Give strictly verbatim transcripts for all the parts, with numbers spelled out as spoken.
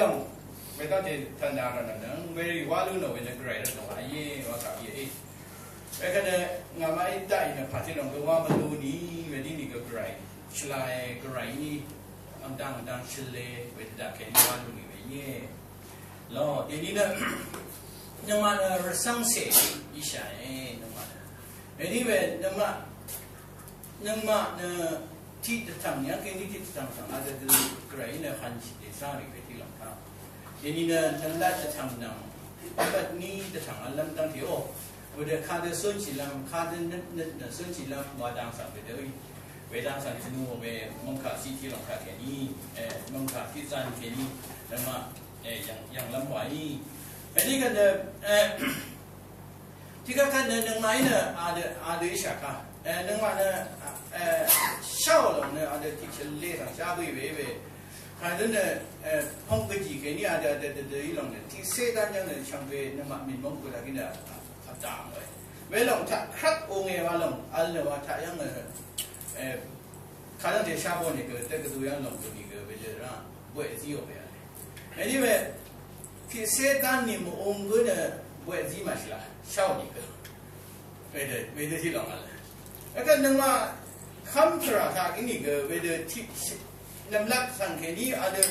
Lòng, wedv́ngte tv̀nda rvnø nøng, werì wá lú nò we nø Gvray rvt nò wà íe, wa kà íe. Wekvt nø ngàmaq í daqì nø pàtí lòng gø wá mvlú nì, wedí nìgø Gvray shvlae, Gvray í vdang vdang shvle, wedø daq kèní wá lú nì we íe. Lo, dèní nø, nøngmaq nø rvcv́ngcè íshàe, nøngmaq nø. Wedí we, nøngmaq, nøngmaq nø tiq dvtv̀ng, yv́ng kèní tiq dvtv̀ng tv̀ng, adø dø Gvray nø hànshì dèzá rì we tiq lòng taq. Dèní nø, nønglat dvtv̀ng nvng, bvt ní dvtv̀ng vlv́m dv́ngte o. Wedø kadø cúnshìlv́m, kadø nøt nøt nø cúnshìlv́m, wa dang svng wedø í. Wedang svng tønú we, mvngkà tiq tiq lòng taq kèní, eh, mvngkà tiq zan kèní, nøngmaq, eh, yv̀ng, yv̀nglv́m wa í. Wedí kadø, eh, Tiqkvt nø nøngmaq í nø adø, adø íshà kà. Eh, nøngmaq nø, eh, shá lòng nø adø tiq shvlé svng shá bǿì we we. Kà dø nø, eh, póng gvjì kèní adø, adø, adø, adø í lòng nø tiqcé dán yv́ng nø shvngbe nøngmaq mìn móng kù daq í nø, ah, vdà ngòe. Welòng taq krvt ò ngè wa lòng, vl nø wa taq yv́ng nø, eh, Kadv́ngte shá bó nìgø, dvgvdu yv́ng lòng gø nìgø, wedø rá, bweqzí ò we vle. Anyway, tiqcé dán nì mv-ung gø nø, bweqzí màshvla, shá ò nìgø. Wedø, wedø tiq lòng vle. Vgvt nøngmaq, kv́m tvrà taq í nìgø, wedø tiq, nv̀mlat svng kèní, adø,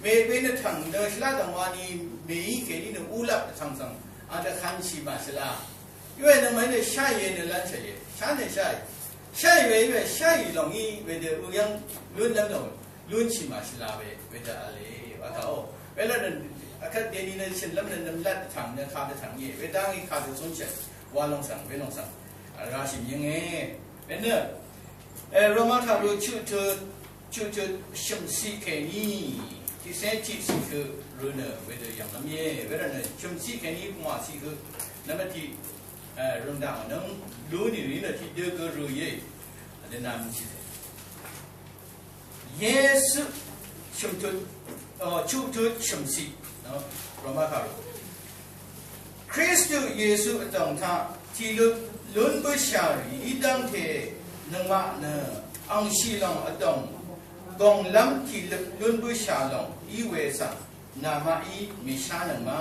we, we nø tv̀ng, nø shvlá dv̀ng wa nì, mèí kèní nø, ulap tv̀ng svng, adø kv́mshì màshvla. Iwe nøngmaqí nø sháìe nø lánshàìe. Shá nø sháì. Sháì we iwe sháì lòng í wedø øyv́ng lúnlv́m lòng. Lúnshì màshvla we wedø vle. Wa kà o. Welvt nø akvt deni nø shø̀nlv́m nø nv̀mlat dvtv̀ng nø kà dvtv̀ng íe. Wedv́ngí kà dø cúnshàì. Wa lòng svng, we lòng svng. Vrá shì mvyǿnge. Wenø. E, Roma kàru chuq tø Chuq tut shø̀mciq kèní tiqcé tiqciq høq rø nø wedø yv̀nglv́m íe. Wervtnø shø̀mciq kèní pungwàciq høq nvmbat tiq, e, rø̀ngdàng nøng lú nìrì nø tiqdø gø rø íe. Vdø nà mvciq. Yesu shø̀mtut, o, chuq tut shø̀mciq, no, Roma kàru. Kristu Yesu vdòng taq tiqløp lún bǿshà rì í dv́ngte nøngmaq nø angshì lòng vdòng gònglv́m tiqløp lún bǿshà lòng í we svng namaqí mèshánøng ma.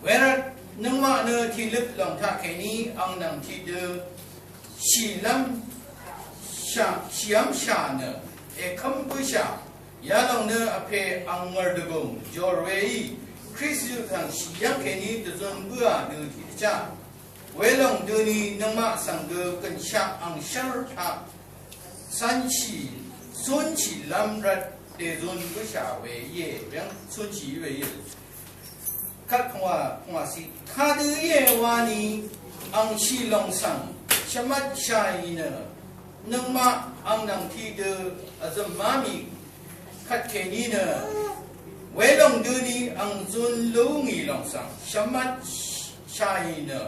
Wervt nøngmaq nø tiqløp lòng taqkèní ang nvng tiqdø shìlv́m shà, shìv́m shà nø èkv́m bǿshà Yalòng nø vpè ang ngv̀r dvgùng jòr weí Kristu tang shì yv́ng kèní dvzun bǿà dø tiqdvchá. Welòng døni nøngmaq svng gø gø̀nshaq angshv́r taq cv́nshì cúnshìlv́m rvt dèzun bǿshà we íe. Yv́ng cúnshì í we íe. Kvt pungwà, pungwà ciq. Kadø íe wani angshì lòng svng shvmvt shàì nø nøngmaq ang nvng tiqdø vzø̀m má mì kvtkèní nø welòng døni ang zun lú ngì lòng svng shvmvt shàì nø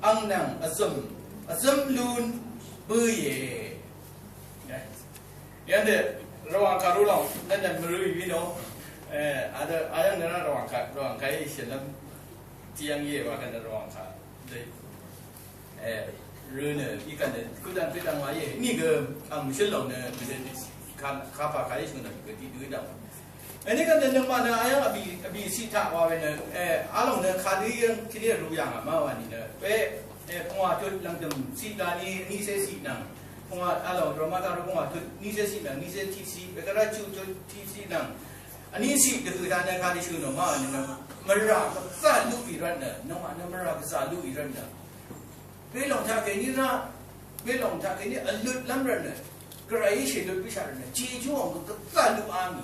ang nvng vzø̀m, vzø̀m lún bǿìe. Yv́ng dø Rvwàng kàru lòng nø nø mvrø ìví nò. E, adø, ayv́ng nø rá Rvwàng kà, Rvwàng kà í shø̀nlv́m tiq yv́ng íe wa kà nø Rvwàng kà dø. E, rø nø í kà nø kudv̀ng kudv̀ng wa íe. Nìgø ang shø̀n lòng nø mvdø kà, kà pà kà í shø̀n nø gø tiq dø í dv̀ng. Vní gvn nø nøngmaq nø ayv́ng vbì, vbì ciq taq wa we nø, e, a lòng nø kadø í yv́ng kèní rú yà ngà má wa nì nø. We, e, pungwà tut lv̀ngdø̀m ciq dani vnícé ciq nvng. Pungwà a lòng Roma kàru pungwà tut vnícé ciq nvng, vnícé tiq ciq. We kàrá chuq tut tiq ciq nvng. Vní ciq dvhø̀ taq nø kadø shø̀ nò má wa nì nø. Mvrà gvzà luq ì rvt nø, nøngmaq nø mvrà gvzà luq ì rvt nø. Welòng taq kèní rá, welòng taq kèní vløtlv́m rvt nø, Gvray í shèlut bǿshà rvt nø, Jejú ong gø gvzà luq á mì.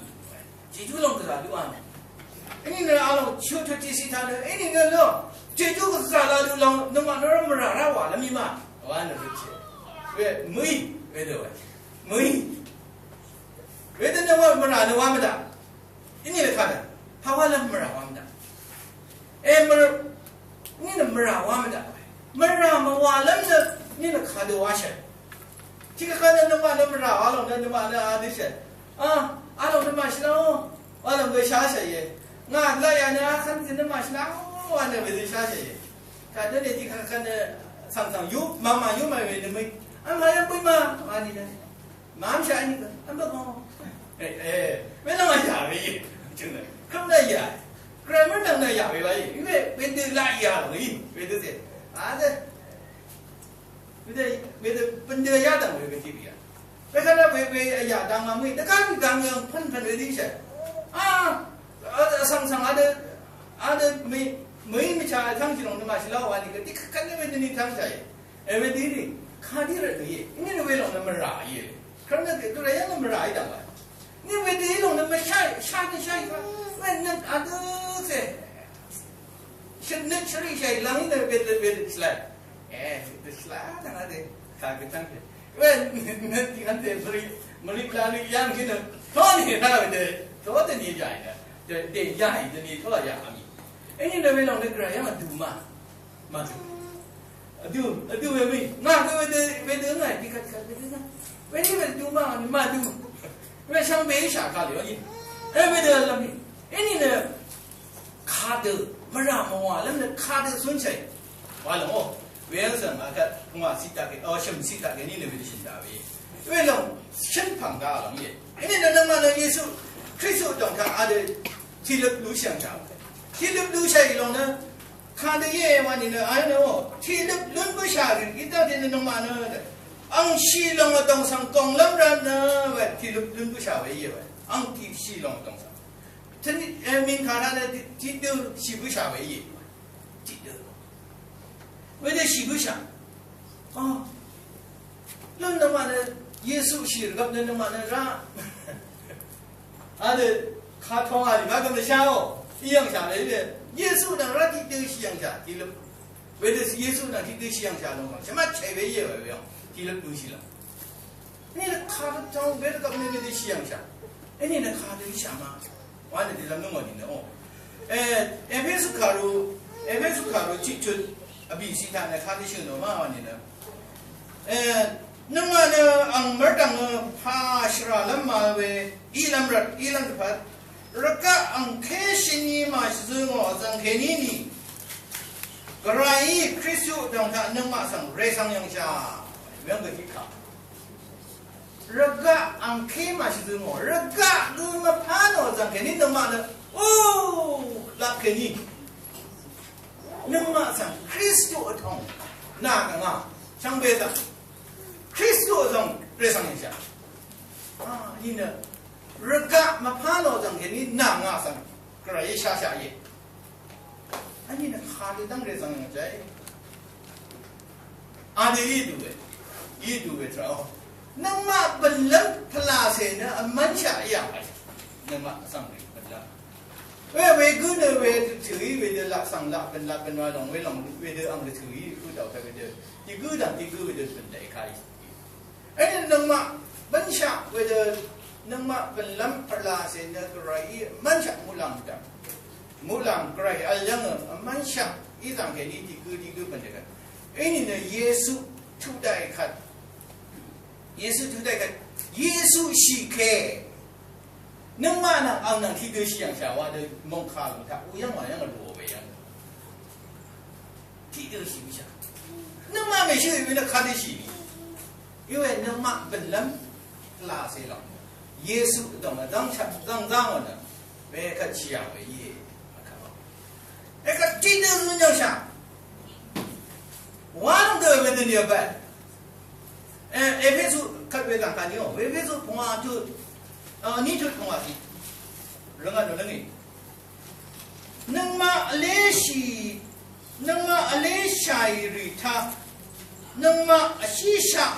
Jejú lòng gvzà luq á mì. Íní nø a lòng chuq tut tiq ciq taq nø, íní nø lo, Jejú gvzà la luq lòng, nøngmaq nø rá mvrà rá wàlv́m í ma. Wa nø røtchì. We, mø̀í, wedø we. Wedø nø wa mvrà nø wa mvdaq. Íní lvkà nø, pàwálv́m mvrà wa mvdaq. E, mvr, íní nø mvrà wa mvdaq. Mvrà mvwàlv́m nø, íní nø kadø wáshà. Tiqkvt nø nøngmaq nø mvrà wa lòng nø nøngmaq nø adø shà. A, a lòng nø màshvla o. Wa lòng gø shashà íe. Ngà laqyà nø akvt gø nø màshvla o. Wa nø gø shashà íe. Kadø nø tiqkvt nø svng svng yú, màmà yú màì we nø mø̀í. A, màyv́ng bø̀í ma. Wa nì nø. Màv́mshaq í nìgø, v́m bø gø. E, e, wenvng v́m yà we íe. Wedø íshà. A, a, vsvng svng adø, adø mø̀í, mø̀í mvchà vtv́ng jì lòng nø màshvlá wa nìgø, dì kvt kvt nø wedø ni tv́ng shàì. E wedø rì, kadø rvt nø íe. Íní nø we lòng nø mvrà íe. Kvt nø gø, gø rvt yv́ng nø mvrà í dv̀ng wa. Ni wedø í lòng nø mvshá, shá nø shá í wa. Wedø nø adø se. Shvnøt shvri shai lang nø bel bel shlai. Eh, bel shlai dang ade. Ka ke tang ke. Wen, nøt ti kan te mri, mri pla ni yang ki nø. Toni ha de. To de ni jai nø. De, de jai de ni to ya mi. Eni nø we long de gra yang du ma. Ma du. Adu, adu we mi. Nga ke we de, we de nga, di ka, di ka, we de nga. We ni we du ma, ni ma du. We shang be sha ka le ni. E we de la mi. Eni nø kadø mvrà mvwà lv́m nø kadø zúnshàì. Wa lòng o. Weyv́ng svng akvt pungwà citaq kèní, o, shø̀m citaq kèní nø wedø shø̀n daq we. Welòng shø̀n pv̀ng daq lòng íe. Íní nø nøngmaq nø Yesu Kristu dòng taq adø tìløp lushì yv̀ngshà. Tìløp lushàì lòng nø kadø íe wa nìnø a nø o. Tìløp lún bǿshà rì í dv́ngte nø nøngmaq nø angshì lòng vdòng svng gònglv́m rvt nø we tìløp lún bǿshà we íe we. Ang tìshì lòng vdòng svng. Tøní, e, mìngkà taq nø tiqdø shì bǿshà we íe. Tiqdø. Wedø shì bǿshà. A. Lún nøngmaq nø Yesu shì rvgvp nø nøngmaq nø rá. Adø katong a lì bá gvm nø shá o. Í yv̀ngshà we íe. Yesu nvng rá tiqdø shì yv̀ngshà tiqløp. Wedø Yesu nvng tiqdø shì yv̀ngshà lòng. Shvmvt chèwe íe we we. Tiqløp dø shì lòng. Eni nø kadø tong be gvp nø nø shì yv̀ngshà. Eni nø kadø shà ma. Wa nø dìlvm nø ngò nìnø o. E, Epesu kàru, Epesu kàru chiq chut vbì citaq nø kadø shø̀n ò ma wa nìnø. E, nøngmaq nø ang mvrdv̀ng nø pà shvràlv́m ma we, ilv́m rvt, ilv́m dvpvt. Rvgaq angké shini màshvzø ngò vzv̀ng kèní nì. Gvrayí Kristu dòng taq nøngmaq svng rèsvng yv̀ngshà. Weng gø tiqkà. Rvgaq angké màshvzø ngò, rvgaq gø mvpá nò zv̀ng kèní nøngmaq nø, o, lap kèní. Nøngmaq svng Kristu vtòng nà kàngà, shvngbe svng Kristu vtòng rèsvng yv̀ngshà. A, í nø, rvgaq mvpá nò zv̀ng kèní nà ngà svng, Gvrayí shashaq íe. Ani nø kadø dv́ng rèzv̀ng yv̀ng jai. Adø í dø we. Í dø we tvrà o. Nøngmaq bø̀nlv́m pvlàcè nø vmv́nshaq í yà. Nøngmaq vsvng rì bø̀nlv́m. We, we gǿ nø we tø̀í we dø laq svng laq bø̀n laq bø̀n wa lòng we lòng we dø ang dø tø̀í gǿ daq we dø. Dì gǿ daq dì gǿ we dø bø̀n daq í kà í. Eni nøngmaq bv́nshaq wedø nøngmaq bø̀nlv́m pvlacè nø Gvrayí mv́nshaq muqlàng dv̀m. Muqlàng Gvray vl yv́ngø mv́nshaq í zv̀ng kèní dìgø dìgø bv̀n dvgvt. Eni nø Yesu tuq daqì kvt. Yesu tuq daqì kvt. Yesu shì ke. Nøngmaq nvng ang nvng tiqdø shì yv̀ngshà wa dø mòngkà lùng taq u yv́ng wa yv́ng vlù we yv́ng. Tiqdø shì bishà. Nøngmaq mèshø we nø kadø shì. Iwe nøngmaq bø̀nlv́m lacè lòng. Yesu dòng vdv́ng shvt vdv́ng dv́ng wa nø. We kvt shì yà we íe. Akvt. Ekvt tiqdø zun yv̀ngshà. Wa lòng dø we dø ni vbvt. E, Epesu kvt we gàngkà ni o. Epesu pungwà tut. A, ni tut pungwà tut. Rvngà dø nøngì. Nøngmaq vléshì, nøngmaq vléshàì rì taq, nøngmaq vshíshaq,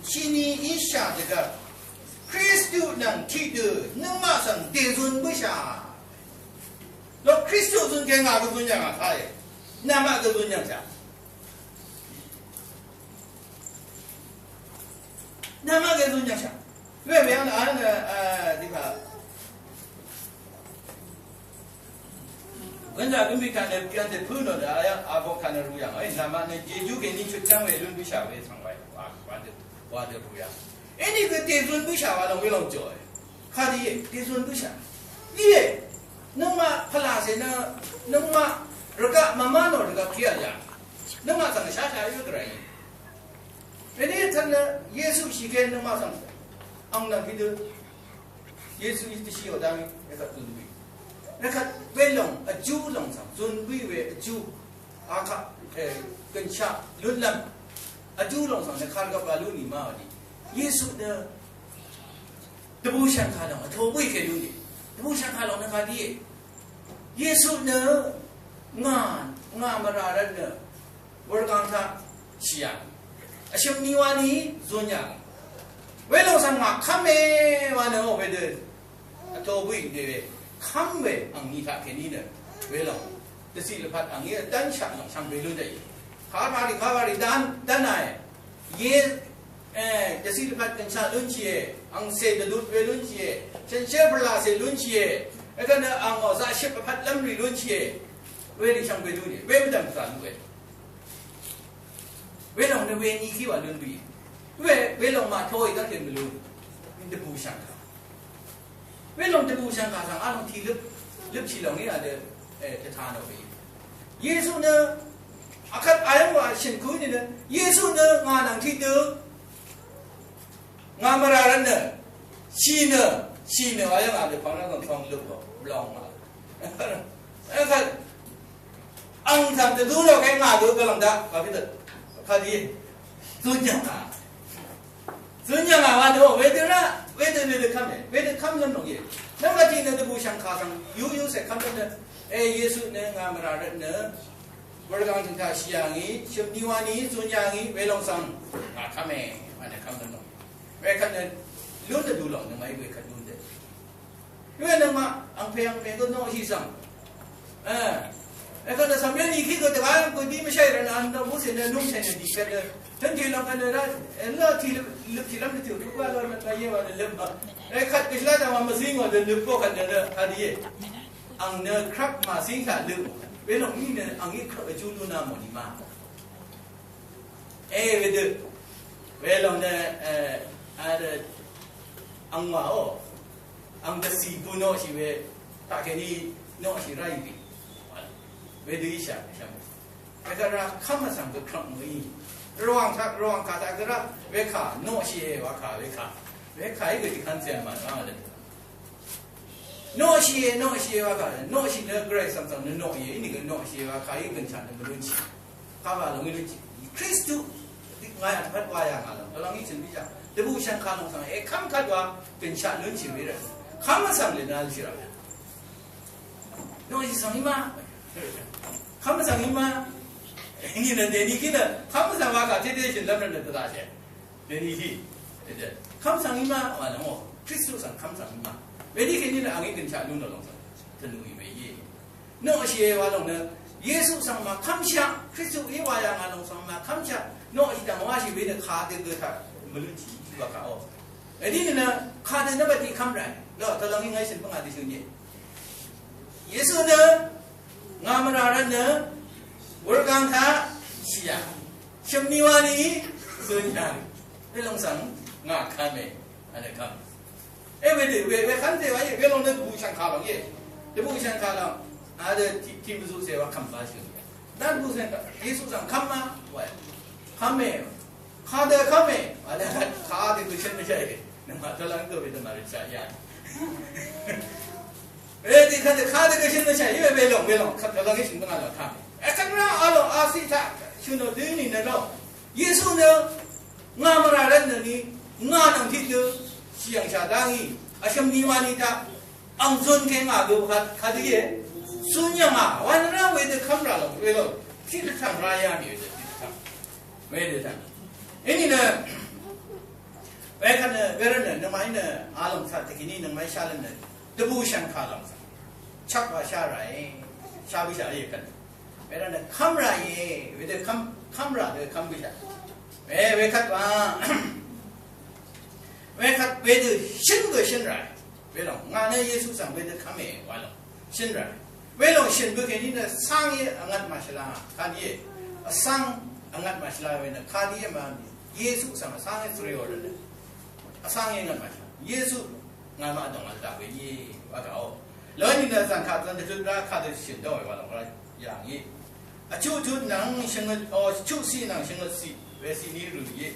shini íshà dvgvp, Kristu nvng tiqdø, nøngmaq svng dèzun bǿshà. Lo Kristu zun ke ngà gvzun yv̀ngà kà e. Namaq gvzun yv̀ngshà. Namaq gvzun yv̀ngshà. Wē wē ang, ang, a, dì kà. Gvnzà gvnbì kà nø pyv̀n dè pø̄ nò dà yà, a bok kà nø rū yà. Ē, namaq nø Jejú kèní chutchv́ng wē lún bǿshà wē svng wē. Wa, wa dø, wa dø rū yà. Eni gø dèzun bǿshà wa lòng wē lòng jòe. Kadø íe, dèzun bǿshà. Íe, nøngmaq pvlàcè nø, nøngmaq rvgaq mvmá nò rvgaq pí vl yà. Nøngmaq svng shashà yø gvray. Wēní taq nø Yesu shì ke nøngmaq svng. Ang nvng hidø. Yesu í dvshì ò dang, rvgaq zun bǿì. Rvgaq wē lòng, vjú lòng svng. Zun bǿì wē vjú. Akaq, e, gønshaq, lúnlv́m. Vjú lòng svng nø kar gvp gvlú nì má vdì. Yesu nø Dvbùshv̀ngkà lòng vtō bǿì kèlú nì. Dvbùshv̀ngkà lòng nø kàdíe. Yesu nø ngà, ngà mvrà rvt nø wurgang taq shì yà. Vshø̀m ni wa ni zun yà. Welòng svng ngà kv́me wa nø o wedø vtō bǿì dèwe kv́m we angni taq kèní nø welòng dvciq lvpat angni vdv́nshaq lòng shvngbe lún dèí. Kavwari kavwari dv́n dv́nae. Ye, eh, dvciq lvpat gønshaq lúnshìe, angcè dvdut we lúnshìe, shànshér pvlaqcè lúnshìe, ekvt nø angò zaqshøp vpat lv́mrì lúnshìe, werì shvngbe lúnìe, we mvdv̀m kà lúe. Welòng nø we ni kí wà lún lúì. We, welòng màtoì dv́ngte mvlú. Dvbùshv̀ngkà. Welòng dvbùshv̀ngkà svng a lòng tì løp, løpshì lòng í a dø, eh, dvta nò we. Yesu nø, akvt ayv́ng wa shø̀n kú nìnø, Yesu nø ngà nvng tiqdø, ngà mvrà rvt nø, shì nø, shì nø wa yv́ng a dø pvng rvt nø tong løp lo, blong ma. Akvt, ang svng dvdú lo kèng ngà dø gvlvng daq, kà pì dø, kà dì, zun yv́ng a. Zøn yv̀ngà wa nø, wedø rá, wedø nø dø kv́m e, wedø kv́m lv́m nòngyè. Nv́m vtì nø dvbùshv̀ngkà svng, yú yú cè kv́m lv́m nø, e, Yesu nø ngà mvrà rvt nø, wurgang tø̀ng taq shì yà ngì, shø̀m ni wa ni, zøn yà ngì, welòng svng, ngà kv́m e, wa nø kv́m lv́m nòngyè. Wekvt nø, lún dvdù lòng nø màí wekvt lún dø. Yue nøngmaq angpè angpè gø noqshì svng. Eh. Ekvt nø cv̀myv́n ikí gø dvgá gø dí mvshaì rvt nø, an dvbú cè nø núng cè nø dìkvt nø. Tøn tì lvng kvt nø rá, eh, lø tì løp, løp tì lv́m nø tì løp gá gø nø gá yé wa nø løp ma. Ekvt gø shvlá dvma mvzí ngò dø løp gø kvt nø nø, ha dì yé. Ang nø krvp màzí kà løp. Welòng í nø, ang í krvp vjú lú na mò nì ma. E, wedø. Welòng nø, e, a dø, angwà o. Ang dvcì bu noqshì we, taqkèní noqshì ráì bì. Wedø íshà, íshà. Wekvt ra kv́m vsvng gø krvng mø̀í. Rvwàng taq, rvwàng kà taq gø rá, wekà, noqshì e, wakà, wekà. Wekà í gø dìkv́n zèn mànà dø. Noqshìe, noqshìe wa kà, noqshì nø Gvray svng svng nø noqìe, inìgø noqshìe wa kà í gønshaq nø mvlúnshì. Kà wa lòng í lúnshì. Kristu, ngà yà tvt wa yà ngà lòng, dvlvng í chø̀n bíshà. Dvbùshv̀ngkà lòng svng, e kv́m kvt wa, gønshaq lúnshì we rvt. Kv́m vsvng lè nal shì rvt. Noqshì svng í ma. Kv́m vsvng í ma. Inì nø dèni kí nø, kv́m vsvng wa kà, té té shø̀n lv́m rvt nø dvdaqshì. Dèni hí, dèdè. Kv́m svng í ma, wa nvng o. Kristu svng kv́m svng í ma. Wedø kèní nø angí gønshaq lún nò lòng svng. Tvnù í we íe. Noqshìe wa lòng nø, Yesu svng màkv́mshaq, Kristu í wa yà ngà lòng svng màkv́mshaq. Noqshì dv̀ng wáshì we nø kadø gø taq mvlúnshì wa kà o. Wedø nø kadø nø bvdì kv́m ràì. Lò, tvlvng í ngàí shø̀n pvngà dø shø̀n íe. Yesu nø, ngà mvrà rvt nø, wurgang taq shì yà. Shø̀m ni wa ni, zøn yà. Welòng svng, ngà kv́m e, a nø kv́m. E wedø, we, we kv́m dø wa íe, welòng nø dvbùshv̀ngkà lòng íe. Dvbùshv̀ngkà lòng, a dø tì, tì mvzuqcè wa kv́m ba shø̀n yà. Dvbùshv̀ngkà, Yesu svng kv́m ma, wa. Kv́m e, Kadø kv́me, a dø kadø gø shøn mvshaì. Nøngmaq tølang gø we dø màrø shaq ya. Wedø kadø kadø gø shøn mvshaì, we welòng, welòng, kadø tølang gø shøn mvnga lòng kv́me. Ekvt mvra a lòng a si taq, shøn ò dø ni nø lòng. Yesu nø, ngà mvrà rvt nø ni, ngà nvng tiq dø, shì yv̀ng shà dá ngì, vshø̀m ni wa ni taq, ang zun ke ngà gø kadø ye, sun yv̀ng a, wa nø ra wedø kv́m ra lòng, welòng, tiq dø taq mvra ya mi wedø, tiq dø taq. Wedø taq. Eni nø, wekvt nø, wervt nø, nøngmaqí nø, a lòng taq tøkini nøngmaqí shá lv́m nø, dvbù shv̀ngkà lòng taq. Chak wa shá ràe, shá bǿshà íe kvt. Wervt nø, kv́m ràe, wedø kv́m, kv́m rà dø kv́m bǿshà. We, wekvt wa, wekvt wedø shøn gø shøn ràe. Welòng, ngà nø Yesu svng wedø kv́me, wa lòng. Shøn rà. Welòng shøn bø kèní nø vsvng ye vngvt màshvla, kadø ye. Vsvng vngvt màshvla we nø, kadø ye ma, Yesu svng vsvng ye svre ò rvt nø. Vsvng ye vngvt màshvla. Yesu ngà ma dòng vl daq we ye, wa daq ò. Loni nø zvng kaq zvng dvtut rá kadø shøn daq we wa lòng rá yàng ye. Vchuq tut nvng shvngøt, o, vchuq siq nvng shvngøt siq, we siq ni rø ye.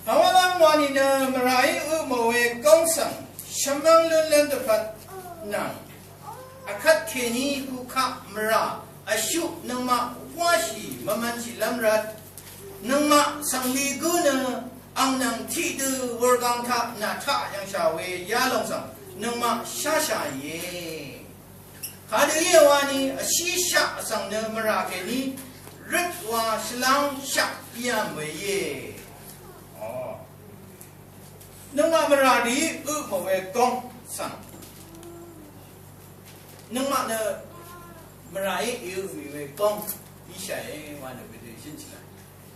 Pàwálv́m wani nø mvràí ø mò we góng svng shvmv́ng lún lv́n dvpvt nvng vkvt kèní kukaq mvrà vshuq nøngmaq wáshì mvmvnshìlv́m rvt nøngmaq svngli gǿ nø Ang nvng tiqdø wurgang taq nà taq yv̀ngshà we yalòng svng nøngmaq sháshà íe. Kadø íe wani vshíshaq vsvng nø mvrà kèní røt wa shvláng shaq yv̀m we íe. Nøngmaq mvrà rì ø mò we góng svng nøngmaq nø mvrà í ø mì we góng íshàe wa nø wedø shø̀n chì nà.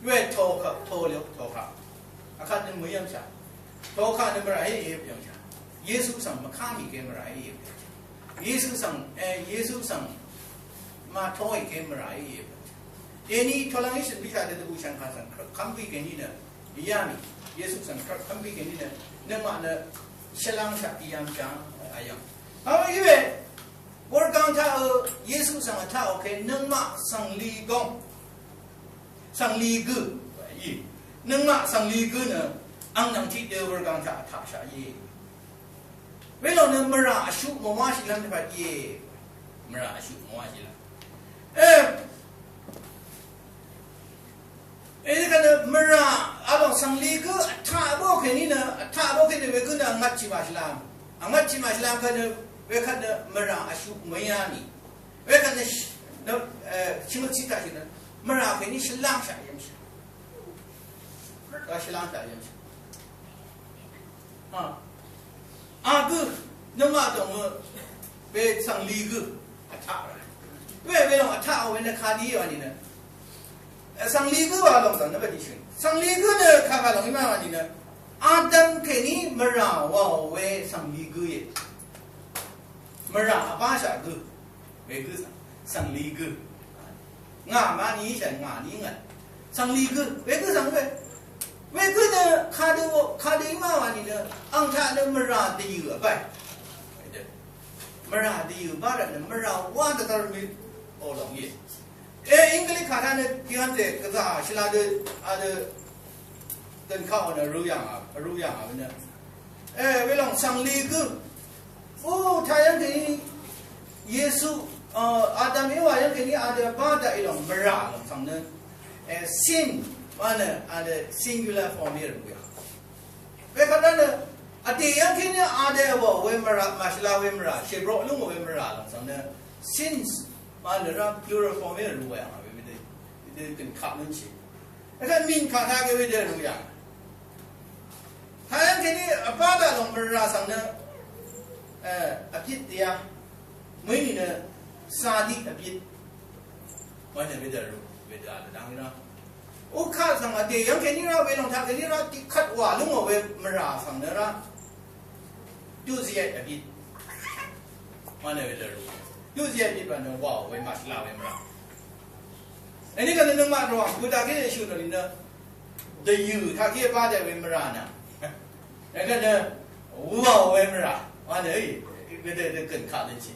Yue tokaq, tolø tokaq. Akvt nø mø̀yv̀mshà. Tokaq nø mvrà í ø yv̀mshà. Yesu svng mvkà mì ke mvrà í ø yv̀mshà. Yesu svng, eh, Yesu svng mvtoì ke mvrà í ø yv̀mshà. Deni tolang íshø̀n bishà dø dvbù shv̀ngkà svng kv́m bì kèní nø yà mì. Yesu svng kv́m bì kèní nø nøngmaq nø shvláng shaq yv̀mshà ayv̀ng. Awa iwe wurgang taq ø Yesu svng vtaq oke nøngmaq svng li góng. Svng li gø. Í. Nøngmaq svng li gø nø ang nvng tiqdø wurgang taq vtaqshaq íe. Welòng nø mvrà vshuq mvwáshìlv́m dvpvt íe. Mvrà vshuq mvwáshìlv́m. E, e, nø kvt nø mvrà vlòng svng li gø vtaq bó kèní nø, vtaq bó kèní we gø nø vngvt chì màshìlv́m. Vngvt chì màshìlv́m kvt nø, we kvt nø mvrà vshuq mvyá mì. Wekvt nø sh-, nø, eh, shvngøt cita shì nø mvrà kèní shvláng shaq yv̀mshà. Mvrà shvláng shaq yv̀mshà. A. A gø, nøngmaq dòng we svng li gø vtaq rà. We, welòng vtaq we nø kadø í wa nìnø. Eh, svng li gø wa lòng svng nø bvdì shø̀n. Svng li gø nø kaka lòng í ma wa nìnø. Adam kèní mvrà wa we svng li gø íe. Mvrà vbáshaq gø. Wegø svng, svng li gø. Ngà mani shv̀n ngà ni ngv̀n. Svng li gø. Wegø svng we. Wegø nø kadø, kadø í ma wa nìnø. Ang taq nø mvrà dvyø̀ vbáì. Mvrà dvyø̀ vbá rvt nø mvrà wá dvdvr mì. Olòng íe. E, English kà taq nø tiqhvn tè gvzà shvla dø, a dø, døn kaq nø rø yà ngà, rø yà ngà we nø. E, welòng svng li gø. O, taq yv́ng kèní Yesu, a, Adam Ewa yv́ng kèní a dø bá daq í lòng mvrà lòng svng nø. E, sin, wa nø, a dø singular form í rø yà. Wekvt nø, a dø yv́ng kèní a dø wa we mvrà, màshvla we mvrà, shèbroq lúng we mvrà lòng svng nø. Sins, wa nø rá plural form í rø yà ngà we, we dø, we dø gøn kaq lún shì. Vkvt mìn kà taq gø wedø rø yà. Tayv́ng kèní vbá daq lòng mvrà svng nø, eh, vbit dìá. Mø̀í nìnø sadiq vbit. Wa nø wedø rø, wedø a dvdvng í rá. Ukaq svng vdè yv́ng kèní rá, welòng taq kèní rá, tiqkvt wà lúngò we mvrà svng nø rá. Duziyet vbit. Wa nø wedø rø. Duziyet vbit wa nø wàò we màshvla we mvrà. Vní gvnø nøngmaq rvwàng bø taq kí shø̀n nò lì nø. Dvyø̀ taq kí vbá daq we mvrà nà. Vní gvnø wàò we mvrà. Wa nø í. Gvdø gvdø gø̀n kaq lønshì.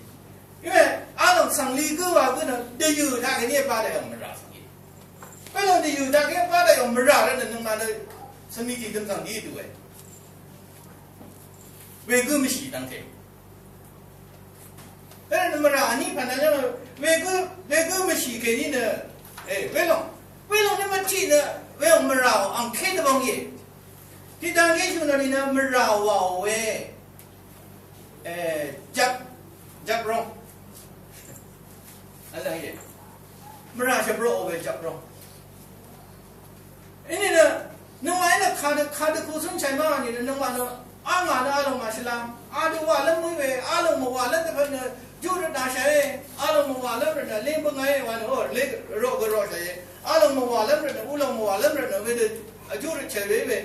Iwe, a lòng svng li gø wa gø nø. Dvyø̀ taq kí vbá daq we mvrà svng í. Welòng dvyø̀ taq kí vbá daq we mvrà rvt nø nøngmaq nø. Svmi tì døm svng dí dø we. Wegø mvshì dvngte. Wervt nø mvrà vní pv̀n nø yv́ng wegø, wegø mvshì kèní nø. E, welòng. Welòng nø mvtiq nø, welòng mvrà ò angké dvbvng íe. Tiqdvng Yesu nø rì nø mvrà wàò we. E, jap, jap rong. Vlvng íe. Mvrà shvbroq we jap rong. Inìnø, nøngmaq í nø kadø, kadø kusøn chai ma nìnø, nøngmaq nø, a ngà nø a lòng màshvlam, a dø wàlv́m mø̀í we, a lòng mvwàlv́m dvpvt nø, júrøt dashàe, a lòng mvwàlv́m rvt nø, leng bøngàe wa nø, o, leng roq gø roqshàe, a lòng mvwàlv́m rvt nø, u lòng mvwàlv́m rvt nø, wedø, a júrøt chai we we.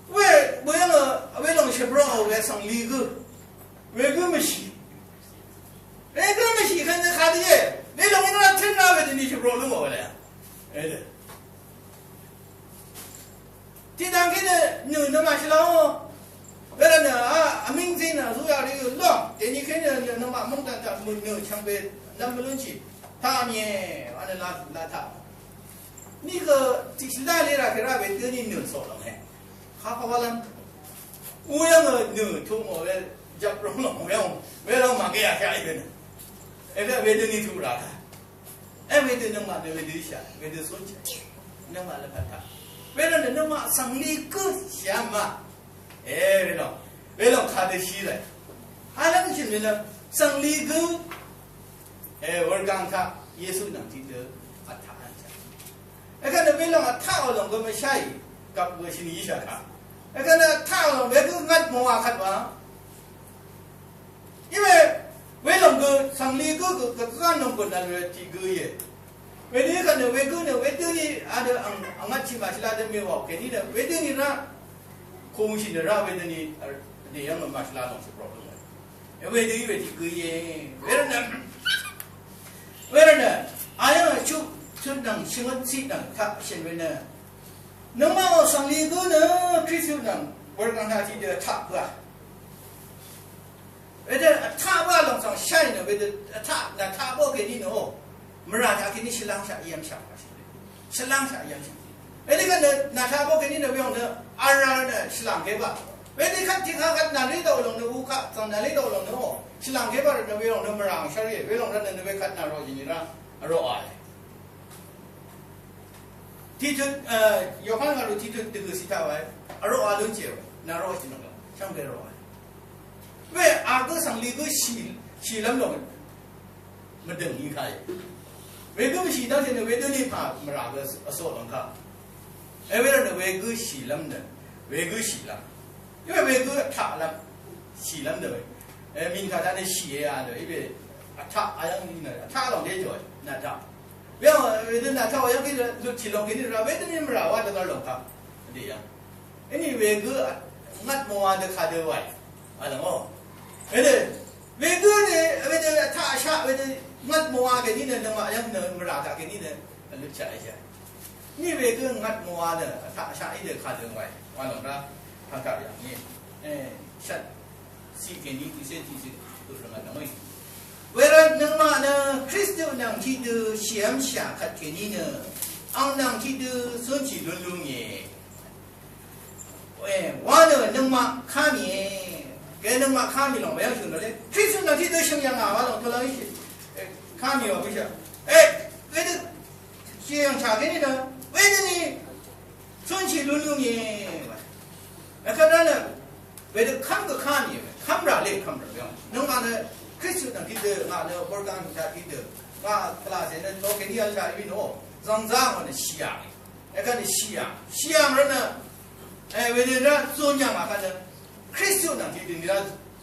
We, bøyv́ng, a, welòng shvbroq we svng li gø. Wegø mvshì. Wegø mvshì kvn nø kadø íe. Welòng í nø tøn na wedø ni shvbroq lúngò we le. Wedø. Tiqdvng kí nø nø nø màshvlá ó. Wervt nø a, vmíng zí nø zuya rì ló. Dèni kí nø nø nø màmv́ng dv̀n taq mø̀n nø chv̀ngbe nvm mvlúnshì. Taq mìe, wa nø la, la taq. Ni gø tiqshvlá lé rà kè rà we dø ni nø soq lòng he. Kà kà wa lv́m. Wuyv́ng nø tuq mò we jap rong lòng we ong. Welòng màgø yà kà í we nø. Ègø wedø ni tuq rà kà. E wedø nøngmaq nø wedø shà, wedø sónshà. Nøngmaq lvpat taq. Wervt nø nøngmaq svnglí gǿ shìá ma. E, welòng. Welòng kadø shí lè. Alv́ng shø̀n we nø svnglí gǿ. E, wurgang taq Yesu nvng tiqdø vtaq vnshà. Ekvt nø welòng vtaq ò lòng gø mvsháì. Gvp gø shø̀n yíshà taq. Ekvt nø vtaq ò lòng we gǿ ngvt mòngwà kvt wa. Iwe, welòng gø, svnglí gǿ gø, gvzá nònggùn nvl we tiq gǿ íe. Wedø í kvt nø, wegǿ nø, wedø í, adø ang, angvt tiq màshvla dø mèwàò kèní nø, wedø í rá, kùngshì nø rá, wedø í, dèyv́ng màshvla lòng shvbrok nø. Wedø í we tiq gǿ íe. Wervt nø, wervt nø, ayv́ng chuq, chuq nvng, shvngøt ciq nvng, taq shø̀n we nø. Nøngmaq ò svnglí gǿ nø, Kristu nvng, wurgang taq tiqdø taq gǿ. Wedø vtaq bǿà lòng svng shá nø, wedø vtaq, nà taq bǿ kèní nø, mvrà taq kèní shvlangshaq yv̀ngshaq. Shvlangshaq yv̀ngshaq. Wedø kvt nø, nà taq bǿ kèní nø, we lòng nø, vra nø, shvlangke bá. Wedø kvt tiq kvt nà lí daq lòng nø, u kvt svng nà lí daq lòng nø, shvlangke bá nø, we lòng nø, mvrà shvri, we lòng nø, nø, we kvt nà ro yìnì rá, vro a. Tiqtut, e, Yohan ngà ro tiqtut dvgø̀ cì taq wae. Vro a lún jì, nà ro jì nònggà. Shvngbe ro wae. We a gø svnglí gǿ shì, shìlv́m lòng. Mvdø̀ng í kà í. Wegǿ mvshì dv́ngte nø wedø ní pà mvrà gø vsoq lòng kà. E, wervt nø wegǿ shìlv́m nø. Wegǿ shìlv́m. Iwe wegǿ vtaqlv́m. Shìlv́m dø we. E, mìngkà taq nø shìe a dø. Iwe vtaq ayv́ng í nø. Vtaq lòng dé jòe. Nà taq. Weyv́ng, wedø nà taq ayv́ng í lut tì lòng kèní rà. Wedø ní mvrà wa dvgvr lòng kà. Dèyv́ng. Íní wegø ngvt mòwa dø kadø wae. Alv́ngò. Wedø, wegø nø, wedø vtaq shaq, wedø ngvt mòwa kèní nø, nøngmaq yv́ng nø, mvrà taq kèní nø, vlutshaq íshaq. Ní wegø ngvt mòwa nø, vtaq shaq í dø kadø wae. Wa lòng rá, pàgaq yv̀ng í. E, shvt. Siq kèní, tiqsé, tiqsé, dø rvngvt nvng í. Wervt nøngmaq nø, Kristu nvng tiqdø, shìv́mshà kvt kèní nø, ang nvng tiqdø, cúnshì lún lúngìe. E, wa nø nøngmaq ká mìe. Gø nøngmaq ká mì lòng weyv́ng shø̀n nø le. Kristu nø tiqdø shø̀ng yv̀ngà wa lòng tø̄lv́ng í shì. E, ká mì wa bǿshà. E, wedø shì yv̀ngshà kèní nø. Wedø ní cúnshì lún lúngìe. Wa. E, kvt rá nø. Wedø kv́m gø ká mì. Kv́m rà le kv́m rà weyv́ng. Nøngmaq nø Kristu nø tiqdø ngà nø borgv̀ng taq tiqdø. Ngà pvlàcè nø tokèní vl taq í bì nò. Zvngzá ngò nø shì yà. Ekvt nø shìyàng. Shìyàng rvt nø, e, wedø rvt zun yàng akvt nø, Kristu nvng tiqdø nìlá,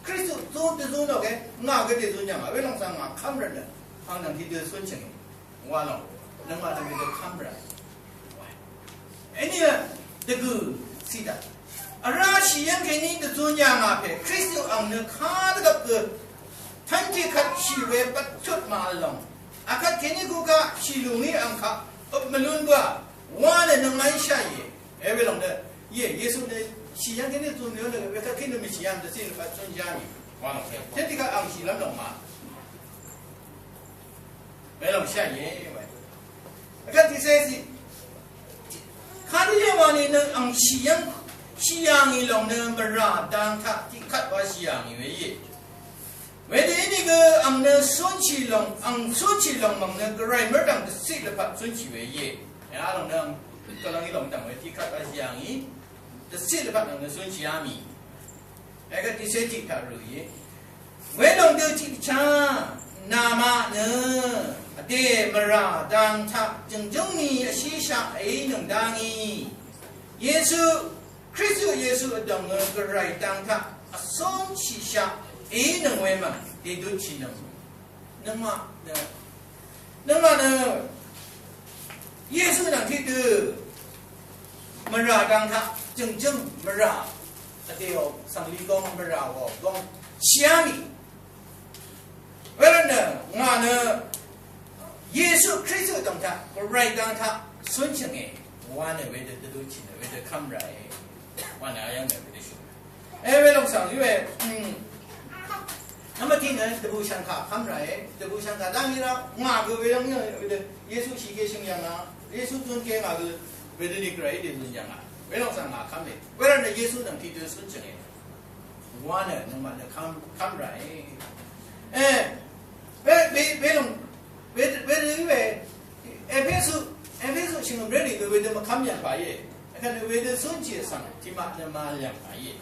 Kristu zun dvzun dø ke, ngà gø dvzun yàng a, welòng svng ngà kv́m rvt nø, ang nvng tiqdø cúnshø̀ng. Wa lòng, nøngmaq dø wedø kv́m rvt. Eni dvgø̀, cìdaq. Vrá shì yv́ng kèní dvzun yàng a pè, Kristu ang nø kadvgvp gø, tv́n tiqkvt shì we bvt tut màvl lòng. Akvt kèní kukaq, shì lù ngí ang kaq, øp mvlún bǿà, Wa nø nøngmaqí shá íe. E welòng nø. Íe, Yesu nø shì yv́ng kèní zun nø nø wekvt kèní mvshì yv́ng dvciq nø zun yá mì. Wa lòng. Tiqkvt ang shìlv́m lòng ma. Welòng shá íe. Wa. Vkvt tiqsé si. Kadø yv́ng wa nø nø ang shì yv́ng shì yà ngì lòng nø mvrà dang taq tiqkvt wa shì yà ngì we íe. Wedø ínìgø ang nø cúnshì lòng, ang cúnshì lòng mv̀ng nø gvray mv́rdv̀ng dvciq lvpat cúnshì we íe. Yalòng nø ang, tòlv̀ng í lòng dv̀ng we tiqkvt vshì yà ngì, dvciq lvpat ang nø cúnshì yà mì. Ègvt tiqcé tiq taq rø̀ íe. Welòng dø tiqchá, namaq nø, vdè mvrà dang taq, jø̀ngjǿng ni vshíshaq èínøng dá ngì. Yesu Kristu Yesu vdv̀ng nø gvray dang taq vsóng shìshaq èí nøng we mv̀ng dèdut shìnøng. Nøngmaq nø, nøngmaq nø Yesu nvng tiqdø mvrà dang taq jø̀ngjǿng mvrà vdèò svngli góng mvrà wò góng shìá mì. Wervt nø ngà nø Yesu Kristu dv̀ng taq, gvray dang taq, cúnshø̀nge, wa nø wedø dvdú chì nø wedø kv́m ràe. Wa nø ayv́ng nø wedø shø̀n. E, welòng svng yú we, mm, nvmvt tiq nø dvbù shv̀ngkà kv́m ràe, dvbù shv̀ngkà dv́ng í rá, ngà gø welòng yv́ng wedø, Yesu shì ke shø̀ng yv̀ngà, Yesu zun ke ngà gø wedø ni gvray dvzun yv̀ngà. Welòng svng ngà kv́m e. Wervt nø Yesu nvng tiqdø cúnshø̀nge. Wa nø nøngmaq nø kv́m, kv́m ràe. E, we, we, welòng, we, we, we, Epesu, Epesu shvngø̀m ré rì gø wedø mvkv́m yv̀ng pà íe. Kàdø wedø zúnshì svng tiqmaq nø màvl yv̀ng kà íe.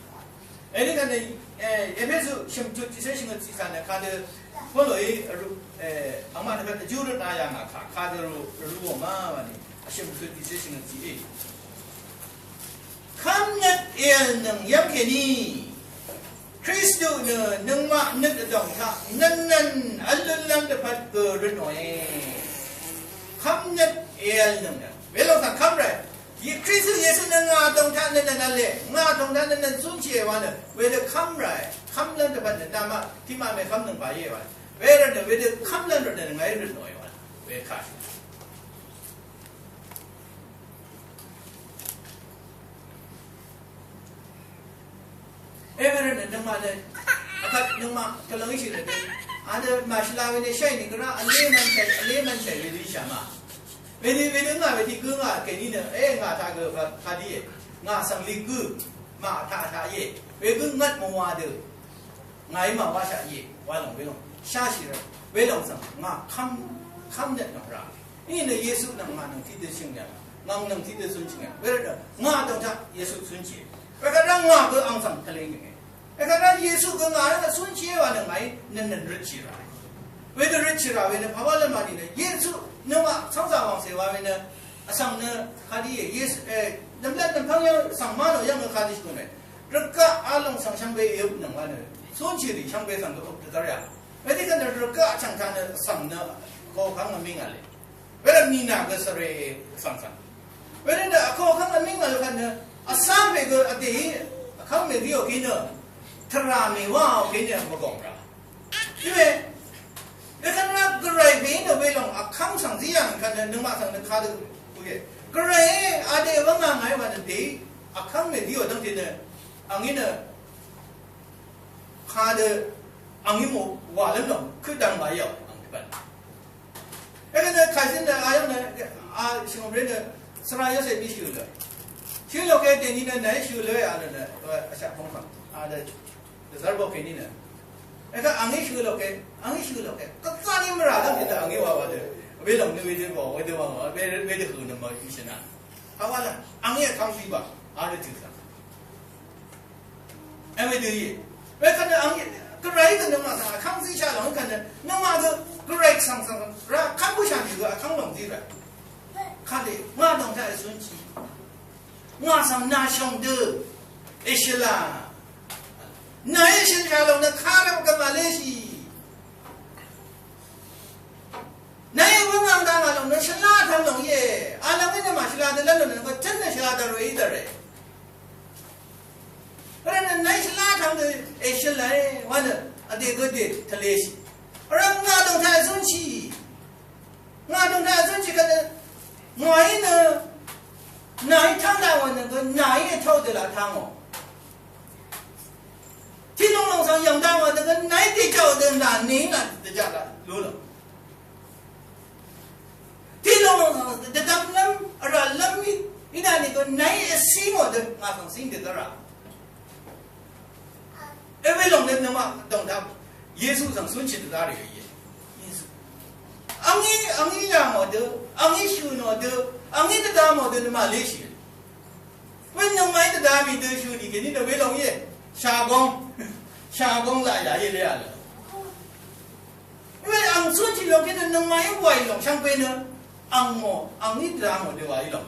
Eni kàdø, eh, Epesu shø̀m tut tiqcé shvngøt ciq kà nø kàdø Polo í, eh, angmaq dvpvt vjú rvt a yà ngà kà, kàdø rú, rú ò ma wa ni. Shø̀m tut tiqcé shvngøt ciq í. Kv́mnøt èv̀lnøng yv́ng kèní Kristu nø nøngmaq nøt vdòng taq nvnnvn vlunlv́m dvpvt gø røtnòe. Kv́mnøt èv̀lnøng nø. Welòng svng kv́m ràe. Ye-, Kristu Yesu nø ngà vdòng taq nvnnvn v̄le. Ngà vdòng taq nvnnvn zúnshìe wa nø. Wedø kv́m ràe. Kv́mlv́m dvpvt nø namaq tiqmaq mèkv́mnøng pà íe wa. Wervt nø wedø kv́mlv́m rvt nø ngàí røtnòe wa. Wekà. Ewe nø nøngmaq nø, akvt nøngmaq, tø̀lvng íshì nø, a nø màshvla we nø shàì nìgvrá, vlé mvnshàì, vlé mvnshàì we dø íshà ma. We dø, we dø ngà we tiq gǿ ngà kèní nø, e ngà taq gø kà, kà dí e. Ngà svng li gǿ, màtaq taq íe. We gǿ ngvt mvwa dø. Ngàí màwáshaq íe, wa lòng we lòng. Sháshì rvt, we lòng svng, ngà kv́m, kv́m nøt nvng rà. Inìnø Yesu nvng ngà nvng tiqdø shø̀n yà, ngà nvng tiqdø zún shø̀n yà. Wervt nø ngà dv̀ng taq Yesu zúnshì. Wekvt rvt ngà gø ang svng tvleng yìnge. Wekvt rvt Yesu gø ngà rvt zúnshì wa nø ngàí nøn nøn røtshì rà. Wedø røtshì rà we nø pàwá lv́m màdì nø Yesu nø ngà cv́ngzà wàngcè wa we nø vsvng nø kadø íe Yesu, eh, nvmlat nvmpv́ng yv́ng svng má nò yv́ng nø kadø shì gø nø. Rvgaq a lòng svng shvngbe yøp nøng wa nø. Zúnshì rì shvngbe svng gø øp dvdv́r yà. Wedø gø nø rvgaq chv̀ng taq nø svng nø kokv́ng vmíng v̄le. Wervt nìnà gø svre svng svng. Wervt nø vkokv́ng vmíng vl kvt nø vsvng pè gø vdèí vkv́ng mèrí ò kí nø tvrà mèwá ò kí nø mvgòng rà. Iwe, wekvt nø gvray pè nø welòng vkv́ng svng zí yà kvt nø nøngmaq svng nø kadø. Oke. Gvray vdè v́ng ngà ngàí wa nø dèí vkv́ng mèrí ò dv́ngte nø angí nø kadø angí mò wà lv́m lòng kø dv̀ng màí ò ang dvbvn. Ekvt nø kàzín nø ayv́ng nø a shvngø̀mré nø svra yv́ng sè bì shø̀ lø. Shø̀ lò ke dèní nø nàí shø̀ lø a nø nø vshaq pvngpvng a dø dvzv́r bò kèní nø. Ekvt angí shø̀ lò ke, angí shø̀ lò ke. Kvzá ní mvrà dv́ngte nø angí wa wa dø. Welòng nø wedø bò, wedø wa wa, wedø, wedø hø̀ nø màí shø̀n a. Awala, angí vkv́ng shì ba, a dø tø̀ sa. Èwe dø íe. Wekvt nø ang, gvray gø nøngmaq svng vkv́ng zí shaq lòng kvt nø, nøngmaq gø gvray svng svng ra kv́ng bǿshà nìgø vkv́ng lòng zí rà. Kadø, ngà dòng taq èzúnshì. Ngà svng nà shòng dø èshøla. Nà èshøla lòng nø karvp gø màléshì. Nà èwøng ang dang a lòng nø shvlá tvng lòng íe. A lòng í nø màshvlá dø lv́n lòng nø gø tøn nø shvlá dvr we í dvr e. Vrá nø nàí shvlá tvng dø èshøl làí wa nø vdè gø dè tvleshì. Vrá ngà dòng taq èzúnshì. Ngà dòng taq èzúnshì kvt nø ngàí nø nàí tv́ng daq wa nø gø nàí ètv́ng dø laq tv́ngò. Tiq lòng lòng svng yv̀ng daq wa nø gø nàí dèjaq dø nà nìí ngà dèjaq laq lú lòng. Tiq lòng lòng svng dvdvm lv́m, vrv̀m lv́m í, í daq nìgø nàí èsí ngò dø, ngà svng síng dvdv́rà. Èwe lòng nø nøngmaq dòng taq, Yesu svng cúnshì dvdv́rì íe. Yesu. Angí, angí yà ngò dø, angí shø̀ nò dø, angí dvdvm ngò dø nøngmaq léshì. Wē nøngmaqí dvdvm í dø shø̀ nì kèní nø welòng íe. Shagóng. Shagóng laq yà íe lé a lø. Wē ang cúnshì lòng kèní nøngmaqí wàì lòng shvngbe nø. Ang mò, angí dvdvm mò dø wàí lòng.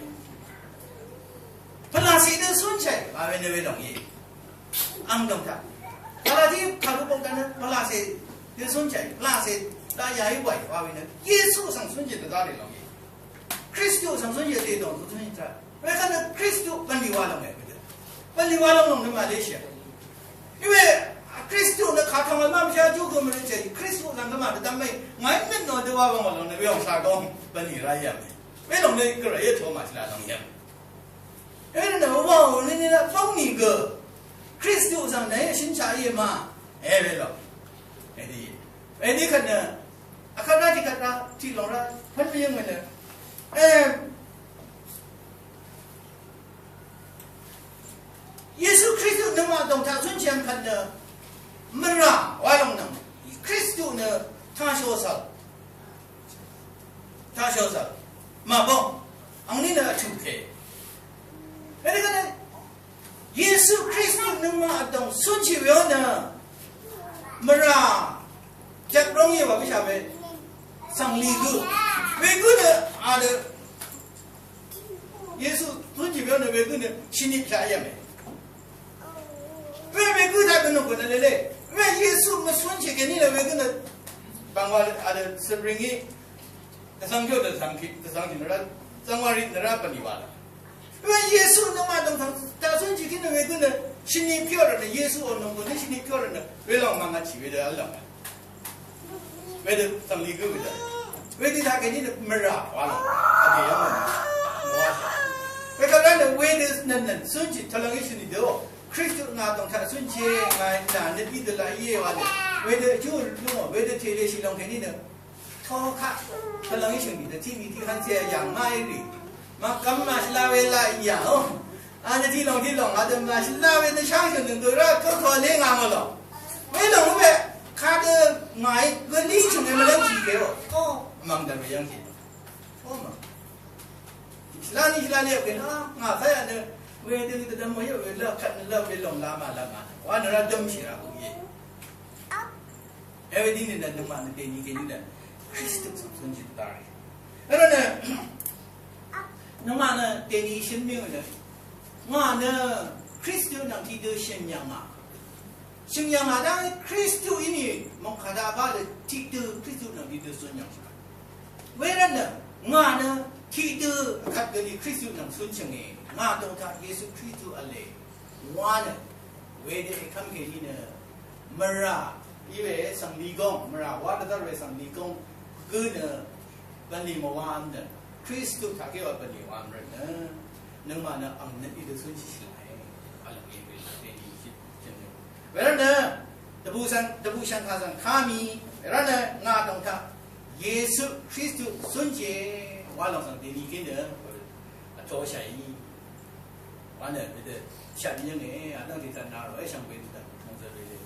Pvlacè dø cúnshì, wa we nø welòng íe. Ang dòng taq. Pvlacè kàru bok dvnø, pvlacè dø cúnshì, pvlacè daq yàí wàì, wa we nø. Yesu svng cúnshì dvdv́rì lòng íe. Kristu svng cúnshì dvdv́rì lòng íe. Wekvt nø Kristu bv̀nlì wa lòng e, bv̀nlì wa lòng lòng nø màléshì. Iwe Kristu nø kàtòng vl má mvshá jú gø mvrø chè, Kristu svng gø màdvdvm mè, ngàí nøt nò dø wa lòng lòng nø we ong shagóng bv̀nlì rá yv̀m. We lòng nø gvray yvtò màshìlá lòng yv̀m. Iwe nø wa ong nø nø fóng nìgø Kristu svng nø shø̀nshaq íe ma. E we lòng. Edí. Edí kvt nø Akvt rá tiq kvt rá, tiq lòng rá, pv́n mvyǿng mvnø. Em, Yesu Kristu nøngmaq dòng taq zúnshì kvt nø, mvrà wa lòng nvng, Kristu nø tashò svng. Tashò svng. Màbòng, angní nø vchuq kè. Wedø gø nø Yesu Kristu nøngmaq vdòng cúnshì we ó nø mvrà jvp róng íe wa bǿshà we. Svng lì gø. Wegǿ nø a dø Yesu cúnshì we ó nø wegǿ nø shvnip shaq íe we. We wegǿ taq gø nø gø nø lele. We Yesu mvcúnshì kèní nø wegǿ nø bv̀ngwà a dø svring í. Dvzvng jò dvzvng kì, dvzvng kì nvrá, zvngwà rì nvrá bv̀nlì wa la. Wē Yesu nøngmaq dv̀ngtv̀ng taq zúnjì kí nø wē gǿ nø shvni pyó rvt nø Yesu ò nònggùn ní shvni pyó rvt nø wē lòng mvngvt shì wē dø vl lòng. Wē dø tv̀nglì gǿ wē dø. Wē dø taq kèní nø mvrà wa lòng. Vdè yv́ng lòng. Mvwá shì. Wē kvt rvt nø wē dø nønnøn zúnjì tvlvng í shvni dø. Kristu ngà dòng taq zúnjì ngà nà nø í dø la íe wa dø. Wē dø júrì lúngò wē dø tèleshì lòng kèní nø Tokaq. Tvlvng í shø̀ng bì dø tiq mì tiq hvn cè yàng má í rì. Mvkvm màshvla we laq yà ó. A nø tiq lòng tiq lòng a dø màshvla we dø sháng shø̀ng dø rá kǿ kǿ lé ngà ngò lòng. Wē lòng we kadø ngàí gø lí shø̀ng we mvlv́m shì kèò. Ó, mv̀ng dv̀m we yv́ng shì. Ó mv̀ng. Shvla ní shvla lé kèò nø ngà fai a nø we dø dø dvm we yø we laq kvt nø laq we lòng la mà la mà. Wa nø rá døm shì rá kù ye. Everything nø nøngmaq nø dèní kèní nø Kristu svng zúnjì dvbà rì. Èrò nø nøngmaq nø dèní shø̀n mì nø ngà nø Kristu nvng tiqdø shø̀n yv̀ngà. Shø̀n yv̀ngà dv́ng Kristu í nì mòngkà daq bá dø tiqdø Kristu nvng tiqdø zún yv̀ngà. Wērvt nø ngà nø tiqdø vkvt gø nì Kristu nvng zún shø̀ngì. Ngà dòng taq Yesu Kristu v̄le. Wa nø wedø èkv́m kèní nø mvrà í we svng lìgóng, mvrà wa dvdv́r we svng lìgóng gǿ nø bv̀nlì mvwavm nø Kristu taq kèwà bv̀nlì wavm rvt nø nøngmaq nø ang nøt í dø cúnshì shì làe. Vlv̀ng e we dèní shì shì nø. Wervt nø dvbù svng, dvbù shv̀ngkà svng ká mì, wervt nø ngà dòng taq Yesu Kristu cúnshì wa lòng svng dèní kèní nø vtoshàí. Wa nø wedø shvt yv́nge, a dv́ngte tvt nà ròe shvngbe dvt tungzø rele